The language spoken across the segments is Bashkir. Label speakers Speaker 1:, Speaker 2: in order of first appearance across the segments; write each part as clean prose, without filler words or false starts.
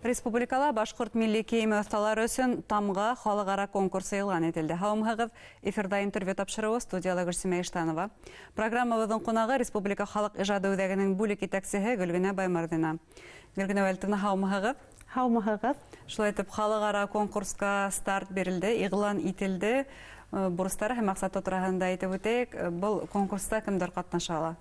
Speaker 1: Республикала башҡорт милли кейеме оҫталары өсөн «Тамға» халыҡ-ара конкурсы иғлан ителде. Һаумыһығыҙ! Эфирҙа интервью тапшырыуы, студияла Гөлсимә Иштанова. Программабыҙҙың ҡунағы — Республика халыҡ ижады үҙәгенең бүлек етәксеһе Гөлгенә Баймырҙина. Гөлгенә Вәлитовна, һаумыһығыҙ!
Speaker 2: Һаумыһығыҙ!
Speaker 1: Шулай итеп, халыҡ-ара конкурсҡа старт бирелде, иғлан ителде. Бурыстары һәм маҡсаты тураһында әйтеп үтәйек. Был конкурста кемдәр ҡатнаша ала?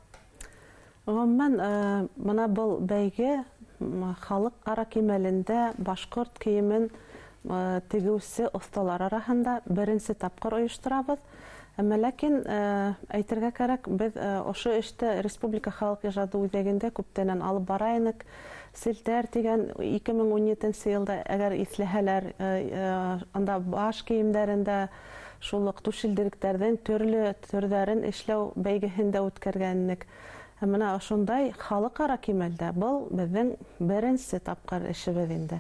Speaker 2: Ғөмүмән, бына был бәйге халыҡ-ара кимәлендә башҡорт кейемен тегеүсе оҫталар араһында беренсе тапҡыр ойошторабыҙ. Әммә ләкин әйтергә кәрәк, беҙ ошо эште Республика халыҡ ижады үҙәгендә күптәнән алып бара инек. «Селтәр» тигән 2017 йылда, әгәр иҫләһәләр, анда баш кейемдәрендә шул уҡ түшелдеректәрҙең төрлө төрҙәрен эшләү бәйгеһен дә үткәргән инек. Һәм бына ошондай халыҡ-ара кимәлдә был беҙҙең беренсе тапҡыр эшебеҙ инде.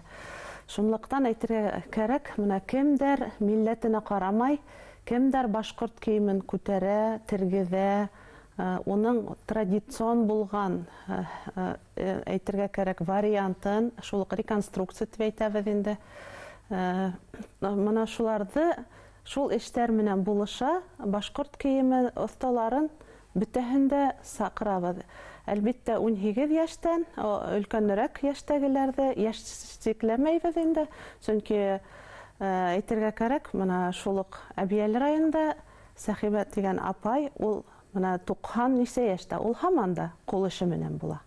Speaker 2: Шунлыҡтан әйтергә кәрәк, бына кемдәр милләтенә ҡарамай, кемдәр башҡорт кейемен күтәрә, тергеҙә, уның традицион булған, әйтергә кәрәк, вариантын, шул уҡ реконструкция тип әйтәбеҙ инде. Бына шуларҙы шул эштәр менән булыша башҡорт кейеме оҫталарын бөтәһен дә саҡырабыҙ. Әлбиттә, 18 йәштән өлкәнерәк йәштәгеләрҙе йәш сикләмәйбеҙ инде, сөнки әйтергә кәрәк, бына шул уҡ Әбйәлил районында Сәхибә тигән апай, ул бына 90 нисә йәштә, ул һаман да ҡул эше менән була.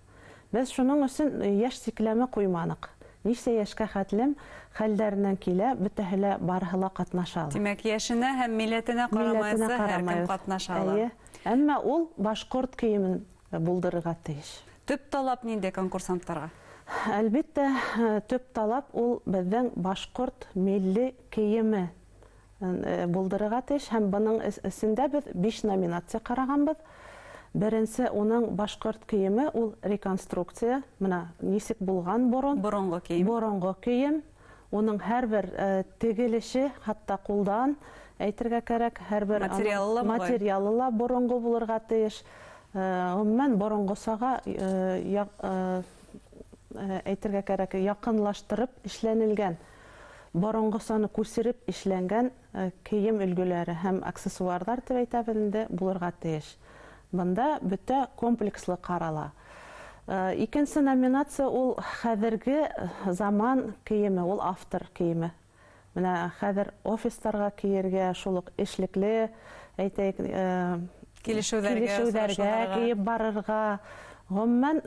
Speaker 2: Беҙ шуның өсөн йәш сикләмә ҡуйманыҡ. Нисә йәшкә хәтлем хәлдәренән килә, бөтәһе лә, барыһы ла ҡатнаша ала.
Speaker 1: Тимәк, йәшенә һәм милләтенә
Speaker 2: Милләтенә
Speaker 1: ҡарамайынса һәр кем
Speaker 2: ҡарамайбыҙ.
Speaker 1: ҡатнаша ала.
Speaker 2: Эйе. Әммә ул башҡорт кейемен булдырырға тейеш.
Speaker 1: Төп талап ниндәй конкурсанттарға?
Speaker 2: Әлбиттә, төп талап ул беҙҙең башҡорт милли кейеме булдырырға тейеш, һәм бының эсендә беҙ биш номинация ҡарағанбыҙ. Беренсе уның башҡорт кейеме ул реконструкция, бына нисек булған борон.
Speaker 1: Боронғо кейем.
Speaker 2: Боронғо кейем. Уның һәр бер тегелеше, хатта ҡулдан әйтергә кәрәк, һәр бер
Speaker 1: материалы ла
Speaker 2: материалы ла боронғо булырға тейеш. Ғөмүмән, боронғосаға әйтергә кәрәк, яҡынлаштырып эшләнелгән, боронғосаны күсереп эшләнгән кейем өлгөләре һәм аксессуарҙар тип әйтәбеҙ инде, булырға тейеш. Бында бөтә комплекслы ҡарала. Икенсе номинация ул хәҙерге заман кейеме, ул автор кейеме. Бына хәҙер офистарға кейергә, шул уҡ эшлекле, әйтәйек,
Speaker 1: килешеүҙәргә,
Speaker 2: килешеүҙәргә кейеп барырға, ғөмүмән,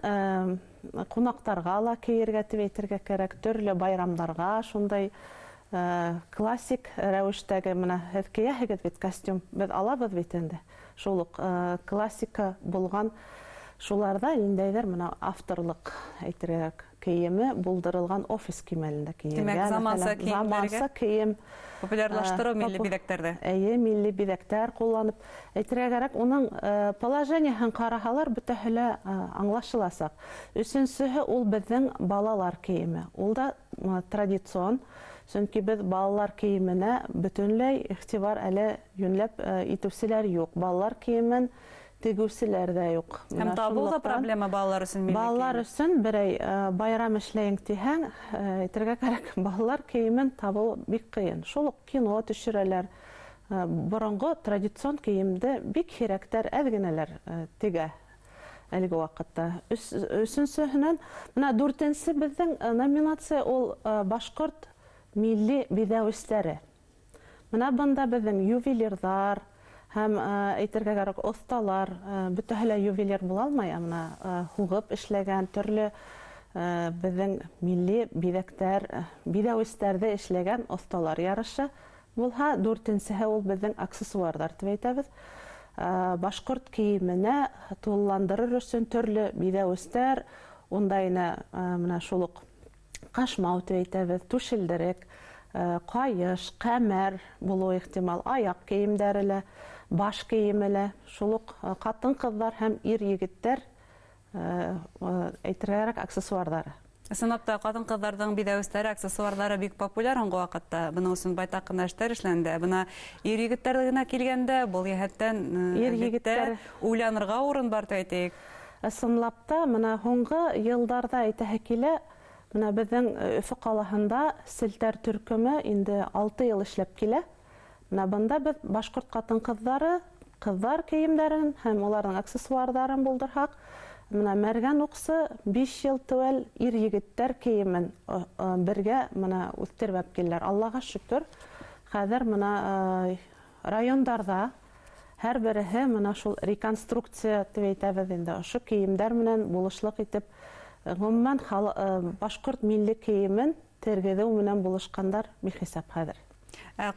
Speaker 2: ҡунаҡтарға ла кейергә тип әйтергә кәрәк, төрлө байрамдарға шундай классик рәүештәге, бына һеҙ кейәһегеҙ бит костюм, беҙ алабыҙ бит инде. Шул уҡ классика булған шуларҙа ниндәйҙер бына авторлыҡ, әйтергә, кейеме булдырылған офис кимәлендә кейергә.
Speaker 1: Тимәк, заманса кейемдәргә.
Speaker 2: Заманса кейем.
Speaker 1: Популярлаштырыу милли биҙәктәрҙе.
Speaker 2: Эйе, милли биҙәктәр ҡулланып. Әйтергә кәрәк, уның положениеһын ҡараһалар, бөтәһе лә аңлашыласаҡ. Өсөнсөһө ул беҙҙең балалар кейеме. Ул да традицион, сөнки беҙ балалар кейеменә бөтөнләй иғтибар әле йүнләп итеүселәр юҡ. Балалар кейемен тегеүселәр ҙә юҡ.
Speaker 1: Һәм табыу ҙа проблема балалар өсөн милли
Speaker 2: Балалар өсөн берәй байрам эшләйем тиһәң, әйтергә кәрәк, балалар кейемен табыу бик ҡыйын. Шул уҡ кино төшөрәләр. Боронғо традицион кейемде бик һирәктәр, әҙ генәләр тегә әлеге ваҡытта. Өсөнсөһөнән, бына дүртенсе беҙҙең номинация ул башҡорт милли биҙәүестәре. Бына бында беҙҙең ювелирҙар һәм, әйтергә кәрәк, оҫталар, бөтәһе лә ювелир була алмай, ә бына һуғып эшләгән төрлө беҙҙең милли биҙәктәр, биҙәүестәрҙе эшләгән оҫталар ярышы булһа, дүртенсеһе ул беҙҙең аксессуарҙар тип әйтәбеҙ. Башҡорт кейеменә тулыландырыр өсөн төрлө биҙәүестәр, унда инә бына шул уҡ ҡашмау тип әйтәбеҙ, түшелдерек, ҡайыш, ҡәмәр булыуы ихтимал, аяҡ кейемдәре лә, баш кейеме лә, шул уҡ ҡатын-ҡыҙҙар һәм ир-егеттәр, әйтергә кәрәк, аксессуарҙары.
Speaker 1: Ысынлап та, ҡатын-ҡыҙҙарҙың биҙәүестәре, аксессуарҙары бик популяр һуңғы ваҡытта. Бының өсөн байтаҡ ҡына эштәр эшләнде. Бына ир-егеттәр генә килгәндә, был йәһәттән
Speaker 2: ир-егеттәр
Speaker 1: уйланырға урын бар тип әйтәйек.
Speaker 2: Ысынлап та, бына һуңғы йылдарҙа әйтәһе килә, Менә беҙҙең Өфө ҡалаһында Селтәр төркөмө инде 6 йыл эшләп килә. Менә бында беҙ башҡорт ҡатын-ҡыҙҙары, ҡыҙҙар кейемдәрен һәм уларҙың аксессуарҙарын булдырһаҡ, менә Мәргән уҡсы 5 йыл теүәл ир-егеттәр кейемен бергә менә үҫтереп киләләр. Аллаға шөкөр, хәҙер менә райондарҙа һәр береһе менә шул реконструкция тип әйтәбеҙ инде, ошо кейемдәр менән булышлыҡ итеп, ғөмүмән башҡорт милли кейемен тергеҙеү менән булышҡандар бихисап хәҙер.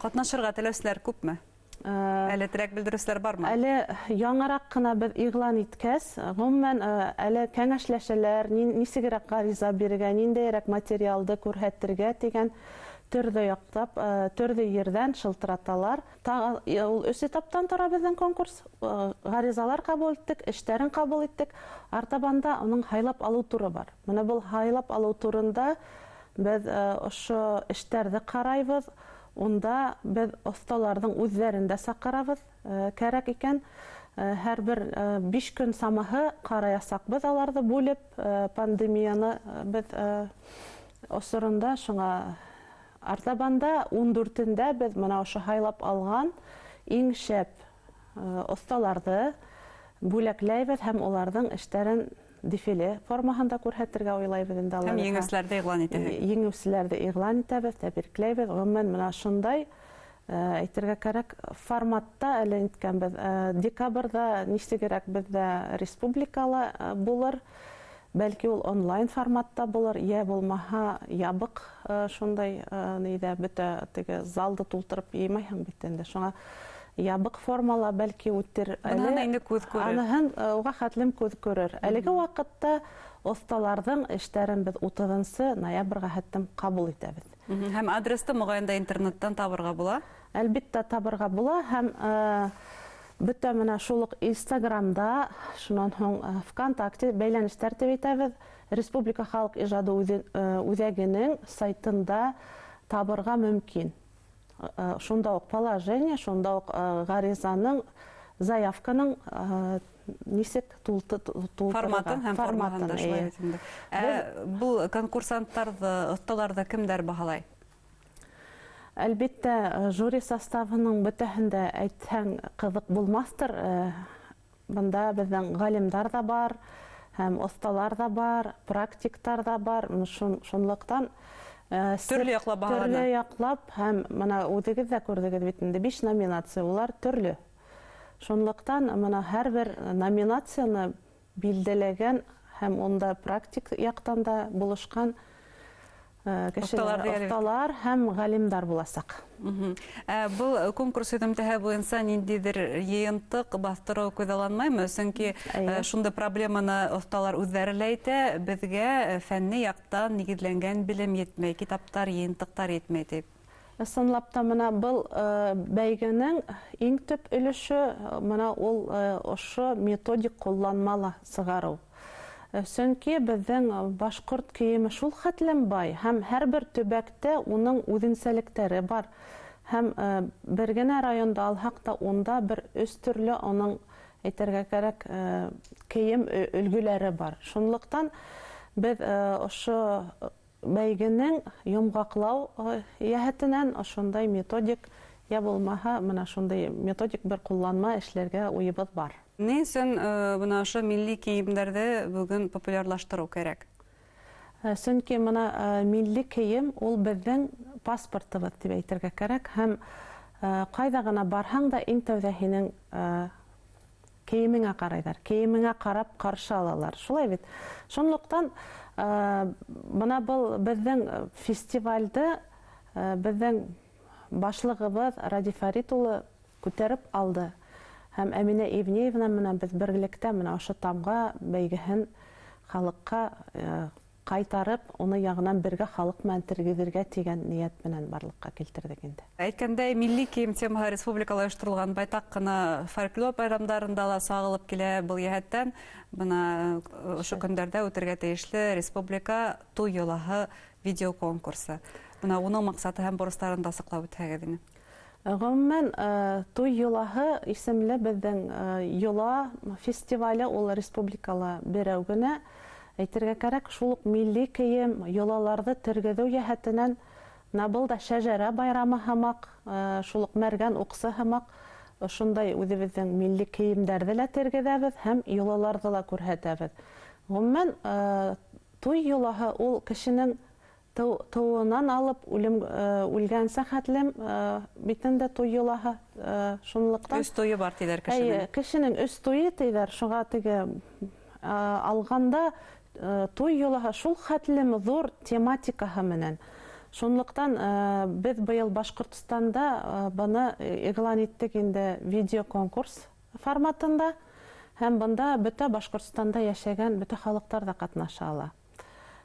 Speaker 1: Ҡатнашырға теләүселәр күпме? Әле теләк белдереүселәр бармы?
Speaker 2: Әле яңыраҡ ҡына беҙ иғлан иткәс, ғөмүмән әле кәңәшләшәләр, нисегерәк ғариза бирергә, ниндәйерәк материалды күрһәтергә тигән төрлө яҡтап, төрлө ерҙән шылтыраталар. Тағы ул 3 этаптан тора беҙҙең конкурс. Ғаризалар ҡабул иттек, эштәрен ҡабул иттек. Артабанда уның һайлап алыу туры бар. Менә был һайлап алыу турында беҙ ошо эштәрҙе ҡарайбыҙ. Унда беҙ оҫталарҙың үҙҙәрен дә саҡырабыҙ, кәрәк икән. Һәр бер 5 көн самаһы ҡараясаҡбыҙ аларҙы бүлеп, пандемияны беҙ осоронда, шуңа артабанда 14-ндә беҙ мына ошо һайлап алған иң шәп оҫталарҙы бүләкләйбеҙ һәм уларҙың эштәрен дефиле формаһында күрһәтергә уйлайбыҙ инде
Speaker 1: алар. Һәм еңеүселәрҙе иғлан итәбеҙ.
Speaker 2: Еңеүселәрҙе иғлан итәбеҙ, тәбрикләйбеҙ. Ғөмүмән, мына шундай, әйтергә кәрәк, форматта әле әйткәнбеҙ. Декабрҙә нисегерәк беҙҙә республикала булыр, бәлки ул онлайн форматта булыр, йә булмаһа ябыҡ шундай ниҙә бөтә теге залды тултырып йыймайһың бит инде. Шуңа ябыҡ формала бәлки үтер әле.
Speaker 1: Быныһын инде күҙ күрер.
Speaker 2: Аныһын уға хәтлем күҙ күрер. Әлеге ваҡытта оҫталарҙың эштәрен беҙ 30 ноябргә хәтлем ҡабул итәбеҙ.
Speaker 1: Һәм адресты моғайын да интернеттан табырға була?
Speaker 2: Әлбиттә табырға була, һәм бөтә менә шул уҡ Инстаграмда, шунан һуң ВКонтакте бәйләнештәр тип әйтәбеҙ. Республика халыҡ ижады үҙәгенең сайтында табырға мөмкин. Шунда уҡ положение, шунда уҡ ғаризаның, заявканың нисек тултырырға.
Speaker 1: Форматын һәм
Speaker 2: Форматын,
Speaker 1: формаһын да шулай
Speaker 2: эйе.
Speaker 1: бит инде. Был конкурсанттарҙы, оҫталарҙы кемдәр баһалай?
Speaker 2: Әлбиттә, жюри составының бөтәһен дә әйтһәң ҡыҙыҡ булмаҫтыр. Бында беҙҙең ғалимдар ҙа бар, һәм оҫталар ҙа бар, практиктар ҙа бар. Шунлыҡтан,
Speaker 1: Төрлө яҡлап баһалана.
Speaker 2: Төрлө яҡлап, һәм мына үҙегеҙ ҙә күрҙегеҙ бит инде, 5 номинация, улар төрлө. Шунлыҡтан мына һәр бер номинацияны билдәләгән һәм унда практик яҡтан да булышҡан кешеләр,
Speaker 1: Оҫталар тигән
Speaker 2: оҫталар һәм ғалимдар буласаҡ.
Speaker 1: Был конкурс һөҙөмтәһе буйынса ниндәйҙер йыйынтыҡ баҫтырыу күҙалланмаймы? Сөнки, шундай проблеманы оҫталар үҙҙәре лә әйтә, беҙгә фәнни яҡтан нигеҙләнгән белем етмәй, китаптар, йыйынтыҡтар етмәй тип.
Speaker 2: Ысынлап та мына был бәйгенең иң төп өлөшө мына ул ошо методик ҡулланма ла сығарыу. Сөнки беҙҙең башҡорт кейеме шул хәтлем бай, һәм һәр бер төбәктә уның үҙенсәлектәре бар. Һәм бер генә районда алһаҡ та унда бер өс төрлө уның, әйтергә кәрәк, кейем өлгөләре бар. Шунлыҡтан беҙ ошо бәйгенең йомғаҡлау йәһәтенән ошондай методик, йә булмаһа мына шундай методик бер ҡулланма эшләргә уйыбыҙ бар.
Speaker 1: Ни өсөн бына ошо милли кейемдәрҙе бөгөн популярлаштырыу кәрәк?
Speaker 2: Сөнки мына милли кейем ул беҙҙең паспортыбыҙ тип әйтергә кәрәк, һәм ҡайҙа ғына барһаң да иң тәүҙә һинең кейемеңә ҡарайҙар, кейемеңә ҡарап ҡаршы алалар. Шулай бит. Шунлыҡтан бына был беҙҙең фестивалде беҙҙең башлығыбыҙ Радий Фәрит улы күтәреп алды. Һәм Әминә Ивнеевна менән беҙ берлектә мына ошо тамға бәйгеһен халыҡҡа ҡайтарып, уны яңынан бергә халыҡ менән тергеҙергә тигән ниәт менән барлыҡҡа килтерҙек инде.
Speaker 1: Әйткәндәй, милли кейем темаһы республикала ойошторолған байтаҡ ҡына фольклор байрамдарында ла сағылып килә. Был йәһәттән бына ошо көндәрҙә үтергә тейешле республика туй йолаһы видеоконкурсы. Бына уның маҡсаты һәм бурыстарын да асыҡлап үтһәгеҙ ине.
Speaker 2: Ғөмүмән, туй йолаһы исемле беҙҙең йола фестивале ул республикала берәү генә. Әйтергә кәрәк, шул уҡ милли кейем, йолаларҙы тергеҙеү йәһәтенән, бына был да шәжәрә байрамы һымаҡ, шул уҡ мәргән уҡсы һымаҡ, ошондай үҙебеҙҙең милли кейемдәрҙе лә тергеҙәбеҙ һәм йолаларҙы ла күрһәтәбеҙ. Ғөмүмән, туй йолаһы ул кешенең тыуыуынан алып үлем үлгәнсә хәтлем бит инде туй йолаһы, шунлыҡтан.
Speaker 1: Өс туйы бар тиҙәр кешенең.
Speaker 2: Эйе, кешенең өс туйы тиҙәр, шуға теге алғанда туй йолаһы шул хәтлем ҙур тематикаһы менән. Шунлыҡтан беҙ быйыл Башҡортостанда быны иғлан иттек инде видеоконкурс форматында, һәм бында бөтә Башҡортостанда йәшәгән бөтә халыҡтар ҙа ҡатнаша ала.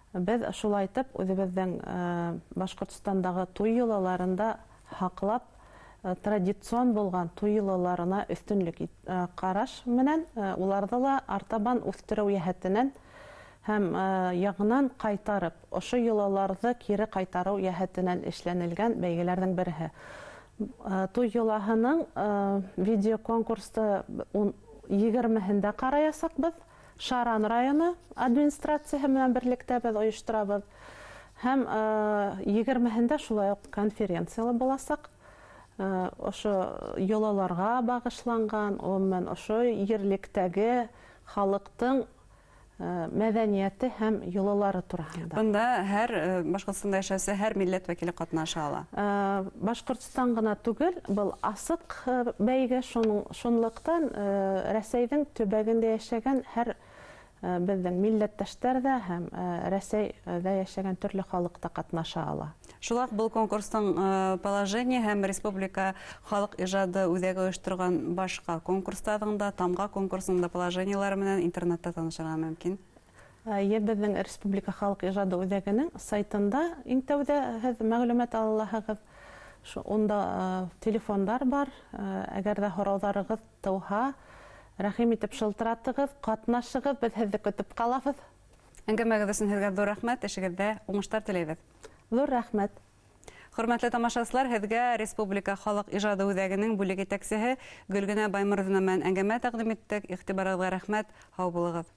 Speaker 2: Беҙ шулайтып үҙебеҙҙең Башҡортостандағы туй йолаларын да һаҡлап, традицион булған туй йолаларына өҫтөнлөк ҡараш менән уларҙы ла артабан үҫтереү йәһәтенән һәм яңынан ҡайтарып, ошо йолаларҙы кире ҡайтарыу йәһәтенән эшләнелгән бәйгеләрҙең береһе. Туй йолаһының видеоконкурсты 20-һендә ҡараясаҡбыҙ. Шаран районы администрацияһы менән берлектә беҙ ойошторабыҙ. Һәм 20-һендә шулай уҡ конференция ла буласаҡ. Ошо йолаларға бағышланған, ғөмүмән, ошо ерлектәге халыҡтың мәҙәниәте һәм йолалары тураһында.
Speaker 1: Бында һәр Башҡортостанда йәшәүсе һәр милләт вәкиле ҡатнаша ала.
Speaker 2: Башҡортостан ғына түгел, был асыҡ бәйге, шунлыҡтан Рәсәйҙең төбәгендә йәшәгән һәр беҙҙең милләттәштәр ҙә һәм Рәсәйҙә йәшәгән төрлө халыҡ та ҡатнаша ала.
Speaker 1: Шулай уҡ был конкурстың положение һәм республика халыҡ ижады үҙәге ойошторған башҡа конкурстарҙың да, тамға конкурсының да положениелары менән интернетта танышырға мөмкин.
Speaker 2: Эйе, беҙҙең Республика халыҡ ижады үҙәгенең сайтында иң тәүҙә һеҙ мәғлүмәт ала алаһығыҙ. Унда телефондар бар. Әгәр ҙә һорауҙарығыҙ тыуһа, рәхим итеп шылтыратығыҙ, ҡатнашығыҙ, беҙ һеҙҙе көтөп ҡалабыҙ.
Speaker 1: Әңгәмәгеҙ өсөн һеҙгә ҙур рәхмәт, эшегеҙҙә уңыштар теләйбеҙ.
Speaker 2: Ҙур рәхмәт.
Speaker 1: Хөрмәтле тамашасылар, һеҙгә Республика халыҡ ижады үҙәгенең бүлек етәксеһе Гөлгенә Баймырҙина менән әңгәмә тәҡдим иттек. Иғтибарығыҙға рәхмәт, һау булығыҙ.